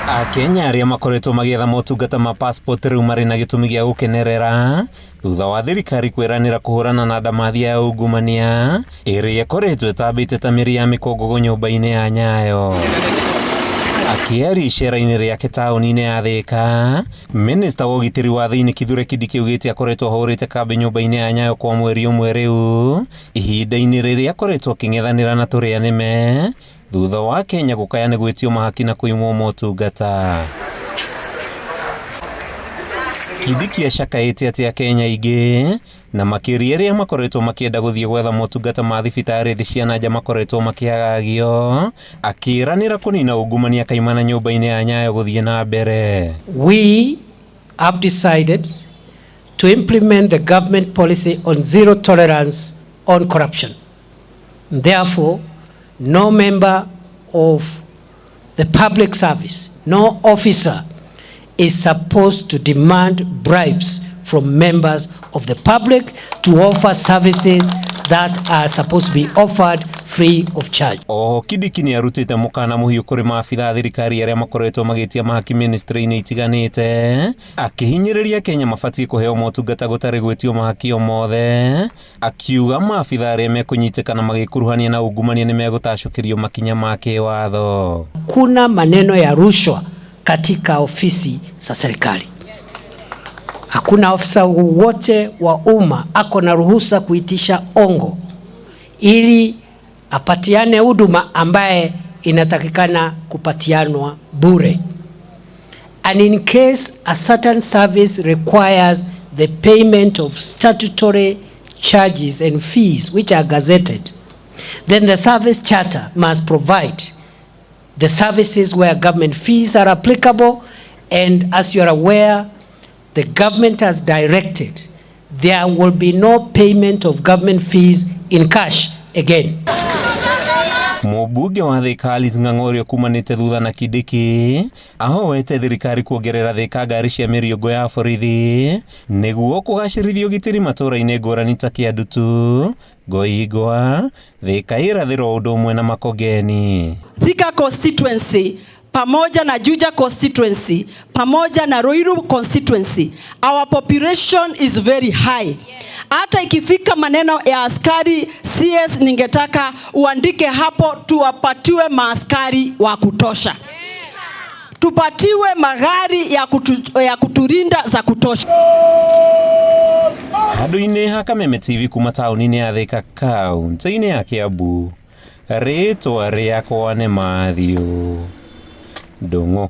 Akenya arĩa makoretwo magĩetha motungata ma passport rĩu marĩ na gĩtũmi gĩa gũkenerera thutha wa thirikari kwĩranĩra kũhũrana na ndamathia ya ungumania ĩrĩa ĩkoretwo ĩtambĩte ta mĩri ya mĩkũngũgũ nyũmba-inĩ ya Nyayo. Akĩaria icera-inĩ rĩake taũni-inĩ ya Thĩka, minista wa ũgitĩri wa thĩinĩ Kithure Kindiki augĩte akoretwo ahũrĩte kambĩ nyũmba-inĩ ya Nyayo kwa mweri ũmwe rĩu, ihinda-inĩ rĩrĩa akoretwo akĩng'ethanĩra na tũrĩa nĩme thutha wa Kenya gũkaya nĩ gwĩtio mahaki na kũimwo motungata. Kindiki acakaĩte atĩ Akenya aingĩ na makĩria arĩa makoretwo makĩenda gũthiĩ gwetha motungata ma thibitarĩ thĩ cia nanja makoretwo makĩagagio, akĩranĩra kũnina ungumania kaimana nyũmba-inĩ ya Nyayo gũthiĩ na mbere. We have decided to implement the government policy on zero tolerance on corruption. Therefore, no member of the public service, no officer is supposed to demand bribes from members of the public to offer services that are supposed to be offered free of charge. Oho Kindiki nĩ arutĩte mũkana mũhiũ kũrĩ maabitha a thirikari arĩa makoretwo magĩtia mahaki ministry-inĩ itiganĩte, akĩhinyĩrĩria Kenya mabatiĩ kũheo motungata gũtarĩ gwĩtio mahaki o mothe, akiuga maabitha arĩa mekũnyitĩkana magĩkuruhania na ungumania nĩ megũtacũkĩrio makinya ma kĩwatho. Kuna maneno ya rushwa katika ofisi za serikali. Hakuna ofisa wowote wa umma ako na ruhusa kuitisha ongo ili apatiane huduma ambaye inatakikana kupatianwa bure. And in case a certain service requires the payment of statutory charges and fees which are gazetted, then the service charter must provide the services where government fees are applicable. And as you are aware, the government has directed there will be no payment of government fees in cash again. Mũmbunge wa Thika Alice Ng'ang'orio kumanĩte thutha na Kindiki ahoete thirikari kuongerera Thika ngari cia mĩriũngũ ya borithi nĩguo kũgacĩrithia ũgitĩri matũũra-inĩ ngũrani ta Kĩandutu, Ngoingwa, Thika irathĩro ũndũ ũmwe na Makongeni. Thika constituency pamoja na Juja constituency pamoja na Ruiru constituency, our population is very high. Hata ikifika maneno ya askari CS, ningetaka uandike hapo, tuwapatiwe maaskari wa kutosha, tupatiwe magari ya, ya kuturinda za kutosha. Handũ-inĩ ha Kameme TV kuma taũni-inĩ ya Thika kaunti-inĩ ya Kiambu, rĩtwa rĩakwa nĩ Matthew Ndung'u.